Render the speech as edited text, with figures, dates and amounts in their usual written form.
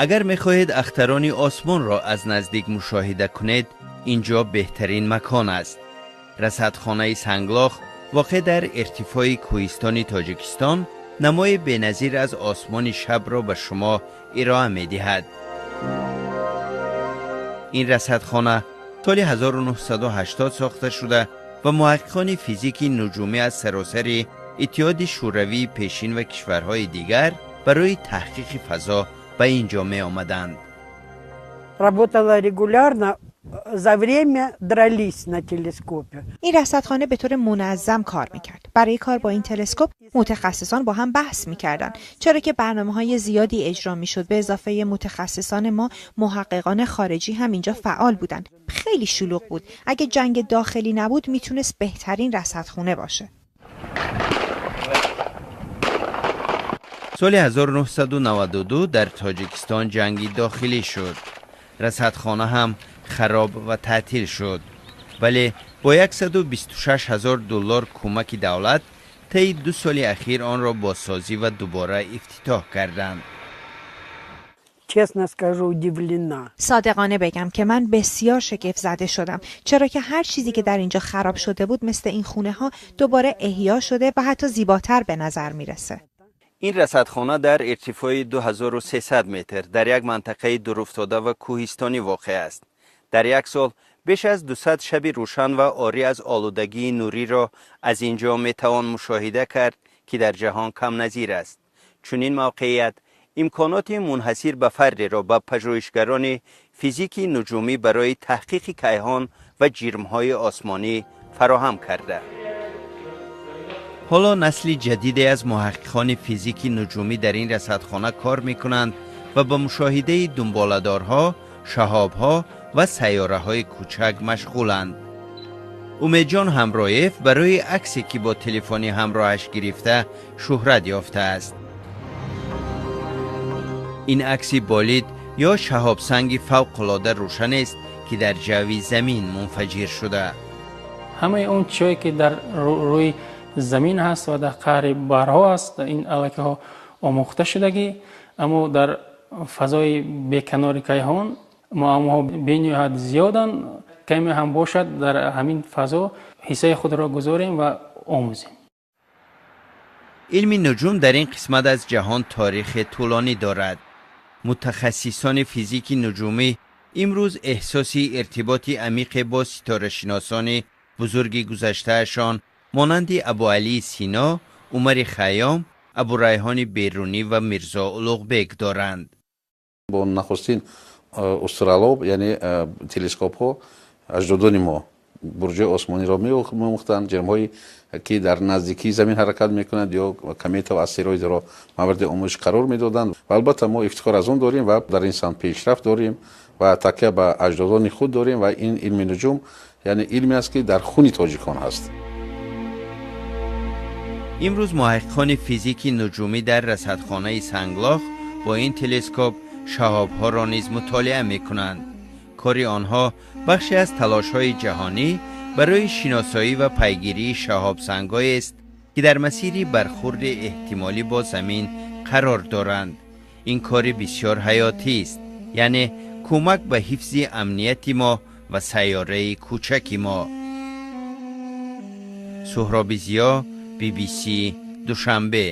Агар мехоҳед ахтарони осмонро аз наздик мушоҳида кунед, инҷо беҳтарин макон аст. Расадхонаи Санглох воқеъ дар иртифои кӯҳистони Тоҷикистон намои беназир аз осмони шабро ба шумо ироа медиҳад. Ин расадхона соли 1980 сохта шуда ва муҳаққиқони физики нуҷумӣ аз саросари Иттиҳоди Шӯравии пешин ва кишварҳои дигар барои таҳқиқи фазо ба ин ҷо меомаданд. Работала регулярно, за время дрались на телескопе. این رصدخانه به طور منظم کار میکرد. برای کار با این تلسکوپ متخصصان با هم بحث میکردند، چرا که برنامه‌های زیادی اجرا میشد. به اضافه متخصصان ما، محققان خارجی هم اینجا فعال بودند. خیلی شلوغ بود. اگه جنگ داخلی نبود میتونست بهترین رصدخونه باشه. соли 1992 дар Тоҷикистон ҷанги дохилӣ шуд. Расадхона ҳам хароб ва таътил шуд, вале бо 126 ҳазор доллар кӯмаки давлат таи 2 соли ахир онро бозсозӣ ва дубора ифтитоҳ карданд. Честно скажу, удивлена. صادقانه بگم که من بسیار شگفت زده شدم، چرا که هر چیزی که در اینجا خراب شده بود مثل این خونه ها دوباره احیا شده و حتی زیباتر به نظر میرسه. این رصدخانه در ارتفاع 2300 متر در یک منطقه دورافتاده و کوهستانی واقع است. در یک سال بیش از 200 شب روشن و عاری از آلودگی نوری را از اینجا میتوان مشاهده کرد که در جهان کم نظیر است. چنین موقعیت امکانات منحصر به فرد را به پژوهشگران فیزیک نجومی برای تحقیق کیهان و جرم‌های آسمانی فراهم کرده. ҳоло насли ҷадиде аз муҳаққиқони физики нуҷумӣ дар ин расадхона кор мекунанд ва ба мушоҳидаи дунболадорҳо, шаҳобҳо ва сайёраҳои кӯчак машғуланд. Умедҷон Ҳамроев барои аксе ки бо телефони ҳамроҳаш гирифта шӯҳрат ёфтааст. Ин акси болид ё шаҳобсанги фавқулода рӯшанест, ки дар ҷавви замин мунфаҷир шуда. Ҳамаи он чиҳое ки дар рӯи замин ҳаст ва дар қаъри баҳрҳо аст, ин аллакайҳо омӯхта шудагӣ, аммо дар фазои беканори кайҳон муаммоҳо бениҳоят зиёданд. Каме ҳам бошад дар ҳамин фазо ҳиссаи худро гузорем ва омӯзем. Илми нуҷум дар ин қисмат аз ҷаҳон таърихи тӯлонӣ дорад. Мутахассисони физики нуҷумӣ имрӯз эҳсоси иртиботи амиқе бо ситорашиносони бузурги гузаштаашон монанди Абуалии Сино, Умари Хайём, Абурайҳони Берунӣ ва Мирзо Улуғбек доранд. Бо нахустин астролоб, яъне телескопҳо, аҷдодони мо бурҷҳои осмониро меомӯхтанд, ҷирмҳое ки дар наздикии замин ҳаракат мекунанд ё комета ва астероидро мавриди омӯзиш қарор медоданд. Ва албатта мо ифтихор аз он дорем ва дар ин самт пешрафт дорем ва такя ба аҷдодони худ дорем ва ин илми нуҷум яъне илме аст ки дар хуни тоҷикон ҳаст. Имрӯз муҳаққиқони физики нуҷумӣ дар расадхонаи Санглох бо ин телескоп шаҳобҳоро низ мутолиа мекунанд. Кори онҳо бахше аз талошҳои ҷаҳонӣ барои шиносоӣ ва пайгирии шаҳобсангҳоест, ки дар масири бархурди эҳтимолӣ бо замин қарор доранд. Ин кори бисёр ҳаётист, яъне кӯмак ба ҳифзи амнияти мо ва сайёраи кӯчаки мо. Суҳроби Зиё, BBC, Душанбе.